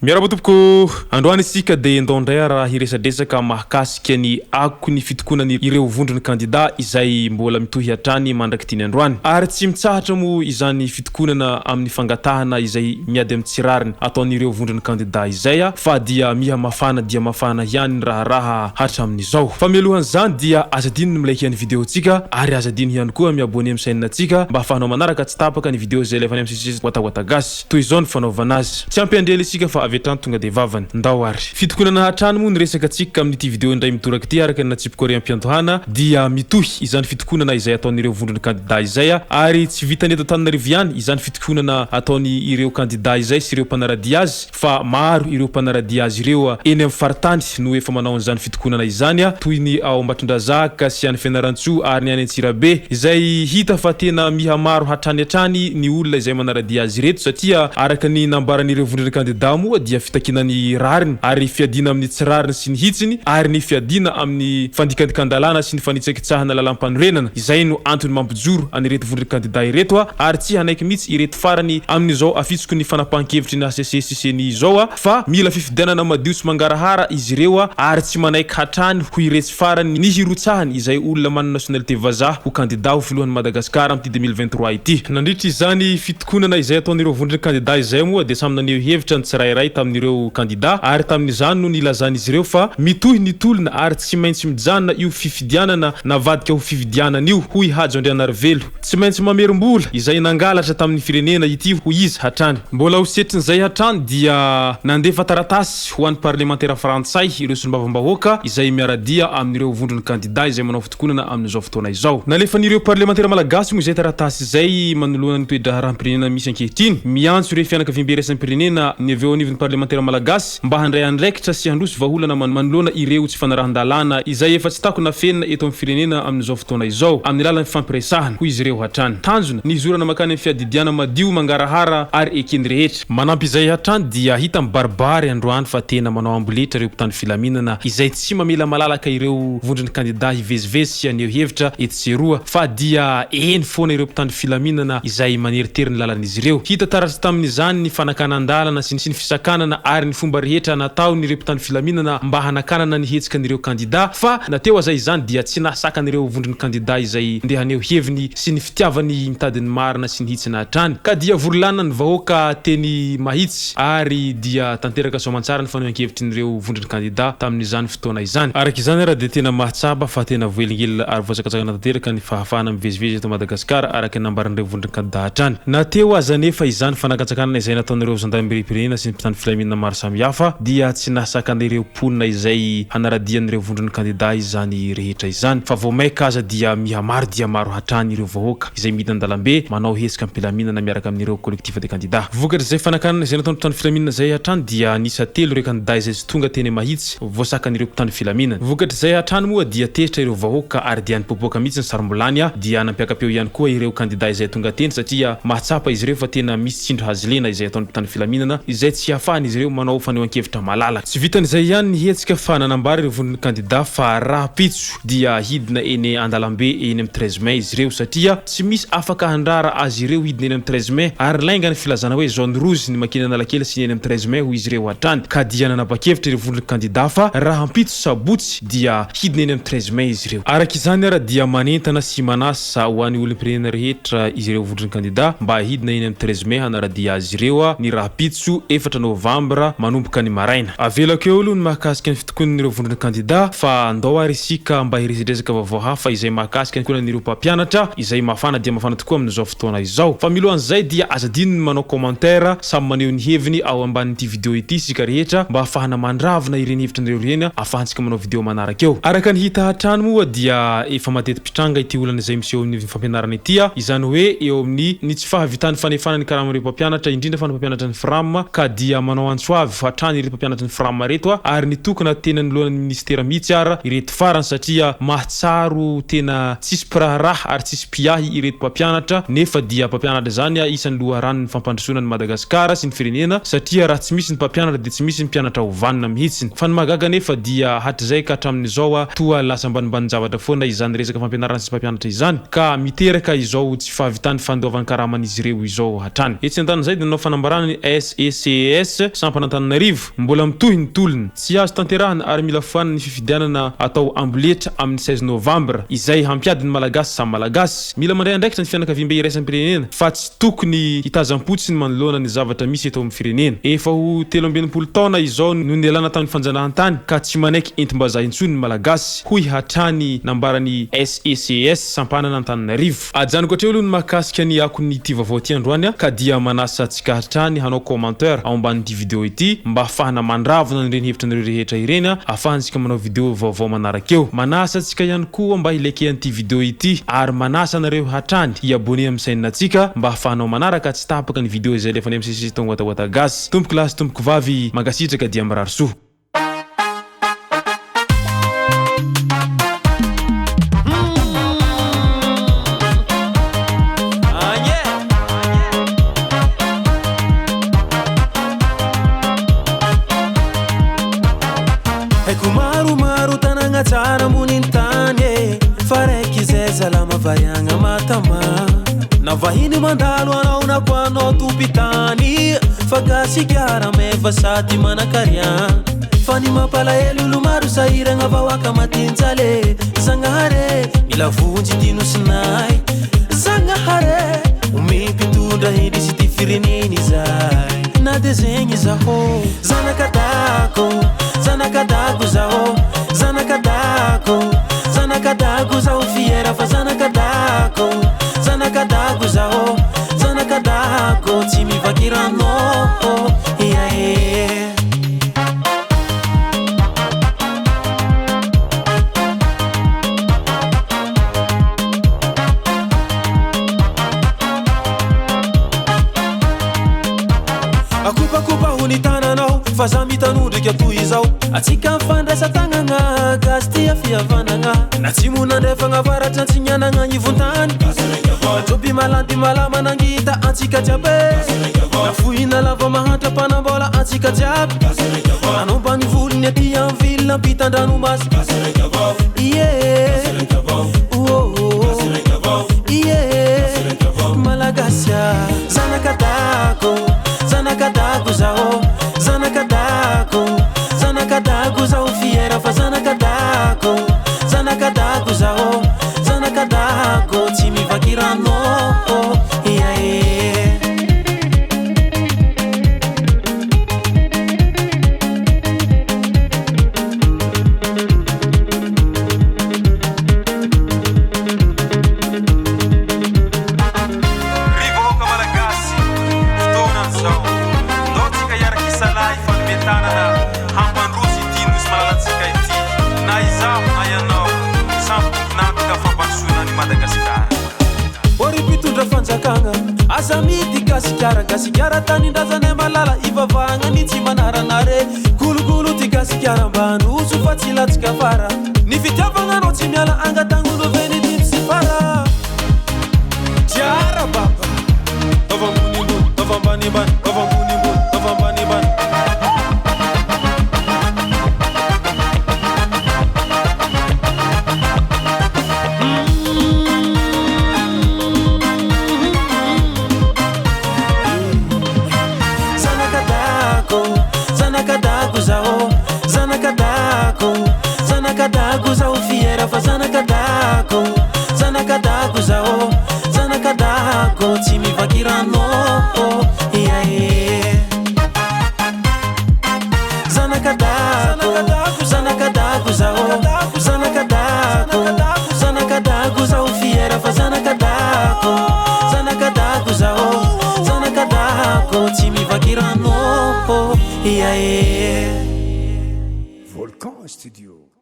Miarahaba tompoko! Androany isika dia ndao indray ara hiresadresaka mahakasika ny akon'ny fitokonan'ny ireo vondron'ny kandida izay mbola mitohy hatrany mandrak'ity ny androany. Ary tsy mitsahatra moa izany fitokonana amin'ny fangatahana izay miady amin'ny tsy rariny ataon'ireo vondron'ny kandida izay fa dia miha mafana dia mafana ihany ny raharaha hatramin'izao. Fa mialohan'izany dia aza adino ny mi-like ny video-ntsika ary aza adino ihany koa mi-abonner amin'ny chaîne-ntsika mba ahafahanao manaraka tsy tapaka ny video izay alefanay amin'ny sisisy Watawata Gasy. Toy izao ny fanaovana azy. Tsy ampy andrela isika fa avy hatrany tonga dia vavany. Ndao ary. Fitokonana hatrany moa ny resaka tsika amin'ity video indray mitoraka ity araka ny natsipiko ary am-piandohana dia mitohy izany fitokonana izay ataon'ireo vondron'ny kandida izay ary tsy vitan'ny eto Antananarivo ihany izany fitokonana ataony ireo kandida izay sy ireo mpanaradia azy fa maro ireo mpanaradia azy ireo eny amin'ny faritany no efa manao an'izany fitokonana izany toy ny ao Ambatondrazaka sy any Fianarantsoa ary ny any Antsirabe izay hita fa tena miha maro hatrany hatrany ny olona izay manara-dia azy ireto satria araka ny nambaran'ireo vondrona kandida moa dia fitakiana ny rariny ary fiadiana amin'ny tsy rariny sy ny hitsiny ary ny fiadiana amin'ny fandikandikan-dalàna sy ny fanitsakitsahana lalàmpanorenana izay no antony mampijoro an'ireto vondrona kandida ireto ary tsy hanaiky mihitsy ireto farany amin'izao afitsoky ny fanapahan-kevitry ny hcc sy ceni izao fa mila fifidianana madio sy mangarahara izy ireo ary tsy manaiky hatrany ho iretsy farany ny hirotsahany izay olona manana nationalité vazaha ho kandida ho filohan'i Madagasikara amin'ity 2023 ity. Nandritra izany fitokonana izay ataon'ireo vondron'ny kandida izay moa dia samy naneho hevitra ny tsirairay tamin'ireo kandida ary tamin'izany no nilazan'izy ireo fa mitohy ny tolona ary tsy maintsy mijanona io fifidianana navadika ho fividianana io hoy Hajo Andrianarivelo. Tsy maintsy mamerim-bola izay nangalatra tamin'ny firenena ity hoy izy hatrany. Mbola ho setrin'izay hatrany dia nandefa taratasy ho an'ny parlemantera frantsay ireo solombavambahoaka izay miara-dia amin'ireo vondron'ny kandida izay manao fitokonana amin'izao fotoana izao. Nalefan'ireo parlemantera malagasy moa izay taratasy izay manoloana ny toe-draharaham-pirenena misy ankehitriny. Miantso ireo fianakaviambe iraisam-pirenena ny avy eo anivon'ny parlemantera malagasy mba handray andraikitra sy handroso vahaolana manoloana ireo tsy fanarahan-dalàna izay efa tsy takona afenina eto amin'ny firenena amin'izao fotoana izao, amin'ny alalan'ny fifampiresahana, hoy izy ireo hatrany. Tanjona, ny hizorana mankany amin'ny fiadidiana madio, mangarahara ary eken'ny rehetra. Manampy izay hatrany dia hita mibaribary androany fa tena manao amboletra ireo mpitandro filaminana izay tsy mamela malalaka ireo vondron'ny kandida hivezivezy sy haneho hevitra etsy sy eroa fa dia eny foana ireo mpitandro filaminana izay maneritery ny lalan'izy ireo. Hita taratra tamin'izany ny fanakanan-dalana sy ny fisakanana ary ny fomba rehetra nataon'ireo mpitandro filaminana mba hanakanana ny hetsikan'ireo kandida fa na teo aza izany dia tsy nahasakana ireo vondron'ny kandida izay ndeha haneho heviny sy ny fitiavany mitady ny marina sy ny hitsina hatrany ka dia vory lanina ny vahoaka teny Mahitsy ary dia tanteraka soamantsara ny fanehoan-kevitrin'ireo vondron'ny kandida tamin'izany fotoana izany. Araka izany ary dia tena mahatsapa fa tena voahelingelina ary voatsakatsakana tanteraka ny fahafahana mivezivezy eto Madagasikara araka ny nambaran'ireo vondron'ny kandida hatrany. Na teo aza anefa izany fanakantsakanana izay nataon'ireo zandarimeriam-pirenena sy ny mpitandro filaminana maro samihafa dia tsy nahasakana ireo mponina izay hanara-dia an'ireo vondron'ny kandida izany rehetra izany fa vao maika aza dia miha maro dia maro hatrany ireo vahoaka izay midina an-dalambe manao hetsika am-pilaminana miaraka amin'ireo collectif des candidats. Vokatr'izay fanakanana izay nataon'ny mpitandro filaminana izay hatrany dia niisa telo ireo kandida izay tsy tonga teny Mahitsy voasakan'ireo mpitandro filaminana. Vokatr'izay hatrany moa dia tezitra ireo vahoaka ary dia nipoapoaka mihitsy ny sarom-bilany dia nampiaka-peo ihany koa ireo kandida izay tonga teny satria mahatsapa izy ireo fa tena misy tsindry hazo lena izay ataon'ny mpitandro filaminana izay tsy ahafahan'izy ireo manao fanehoan-kevitra malalaka. Tsy vitan'izay ihany ny hetsika fa nanambara ireo vondron'ny kandida fa rahampitso dia hidina eny an-dalambe eny amin'ny 13 mai izy ireo satria tsy misy afaka handrara azy ireo hidina eny amin'ny 13 mai ary lainga ny filazana hoe zone rouge ny makeny Analakely sy ny eny amin'ny 13 mai hoy izy ireo hatrany ka dia nanapa-kevitra ireo vondron'ny kandida fa rahampitso sabotsy dia hidina eny amin'ny 13 mai izy ireo. Araka izany ara dia manentana sy manasa ho an'ny olom-pirenena rehetra izy ireo vondron'ny kandida mba hidina eny amin'ny 13 mai hanara-dia azy ireo ny rahampitso efatra novambra manomboka ny maraina. Avelako eo aloha ny mahakasika ny fitokonan'ireo vondron'ny kandida fa andao ary isika mba hiresadresaka vaovao hafa izay mahakasika ny fitokonan'ireo mpampianatra izay mafana dia mafana tokoa amin'izao fotoana izao. Fa milohan'izay dia aza adino ny manao commentaire samy maneho ny heviny ao ambanin'ity video ity isika rehetra mba ahafahana mandravona ireny hevitranareo ireny ahafahantsika manao video manaraka eo. Araka ny hita hatrany moa dia efa mateti-pitranga ity olana izay miseho amin'ny fampianarana ity, izany hoe eo amin'ny ny tsy fahavitan'ny fanefana ny karaman'ireo mpampianatra indrindra fa ny mpampianatra ny fram ka dia manao antso avo hatrany ireto mpampianatra ny fram ireto ary nitokona teny anoloan'ny minisitera mihitsy ara ireto farany satria mahatsaro tena tsisy mpiraharaha ary tsisy mpiahy ireto mpampianatra nefa dia mpampianatra izany isan'ny loharanon'ny fampandrosoana an'i Madagasikara sy ny firenena satria raha tsy misy ny mpampianatra dia tsy misy ny mpianatra ho vanona mihitsy. Fa ny mahagaga anefa dia hatrizay ka hatramin'izao toa lasa ambanimbanin-javatra foana izany resaka fampianarana sy mpampianatra izany ka miteraka izao tsy fahavitan'ny fandoavan-karaman'izy ireo izao hatrany. Etsy andanin'izay dia nanao fanambarana ny SECES. SECES, sampana Antananarivo. Mbola mitohy ny tolona. Tsy azo tanterahina ary mila foanana ny fifidianana atao amboletra amin'ny 16 novambra, izay hampiady ny Malagasy samy Malagasy. Mila mandray andraikitra ny fianakaviambe iraisam-pirenena fa tsy tokony hitazam-potsiny manoloana ny zavatra misy eto amin'ny firenena. Efa ho 63 taona izao no nialana tamin'ny fanjanahantany ka tsy manaiky entim-bazaha intsony ny Malagasy, hoy hatrany nambaran'ny SECES sampanana Antananarivo. Ajanoko hatreo aloha ny mahakasika ny akon'ity vaovao ity androany ka dia manasa antsika hatrany hanao commentaire ao ambanin'ity video ity mba ahafahana mandravona an'ireny hevitra anareo rehetra ireny ahafahantsika manao video vaovao manaraka eo. Manasa antsika ihany koa mba hi-liker an'ity video ity ary manasa anareo hatrany hi-abonner amin'ny chaîne antsika mba ahafahanao manaraka tsy tapaka ny video izay alefanay amin'ny CCC Tongoatagoata Gasy. Tompoko lahy sy tompoko vavy mankasitraka dia mirary soa. Haiko maromaro tanagna tsara ambonin'ny tany e Fa raiky izay salama variagna matama Na vahiny mandalo anao na koa anao tompitany Fa gasikara meva sady manakarian Fa ny mampalahelo olo maro sahiragna vahoaka matinjale Zagnahary mila vonjy ity nosinay Zagnahary omem-pitondra hendry sy ty firenena izay Na de zegny zaho Zanaka Dago, zanaka Dago zaho Zanaka Dago, zanaka Dago zaho Fier fa zanaka Dago, zanaka Dago zaho Zanaka Dago tsy mivaky rano yeah, yeah. Akopakopaho ny tananao fa za mitanondrika toy izao Atsika mifandraisa tagnagna gasy tia fihavanagna Na atsimo na andrefagna avaratra antsignanagna agnivon-tany Joby malandy malama nangita antsika jiaby Na fohy na lava mahantra mpanambola antsika jiaby Anao ambanivolony ny aty am ville ampitan-dranomasy Yeah Oh oh Yeah Malagasy ah Zanaka Dago Zanaka Dago zaho Zanaka Dago Zanaka Dago zaho fier fa zanaka Dago Zanaka Dago zaho Zanaka Dago tsy mivaky rano yeah yeah. Ry vahoaka Malagasy, fotoana izao. Ndao tsika hiaraka hisalahy hifanome tanana hampandroso ity Nosy malalantsika ity. Na izaho na ianao, samy tompon'antoka fampandrosoana an'i Madagasikara. Ô ry mpitondra fanjakagna, aza amidy Gasikara, Gasikara tanindrazanay malala, ivavahagna ny tsy manaranare. Kolokolo ty Gasikara mba handroso fa tsy latsaka fara. Ny fitiavagna anao tsy miala angatagn'olo ve ny dimby sy fara. Tiara baba, taova ambony ambony, taova ambany ambany, taova ambony ambony, taova ambany ambany. Zanaka Dago, zanaka Dago zaho, zanaka Dago, zanaka Dago zaho fier fa zanaka Dago, zanaka Dago zaho, zanaka Dago tsy mivaky rano yeah yeah. Zanaka Dago, zanaka Dago zaho, zanaka Dago, zanaka Dago zaho fier fa zanaka Dago, zanaka Dago zaho, zanaka Dago tsy mivaky rano yeah yeah. Volcan Studio.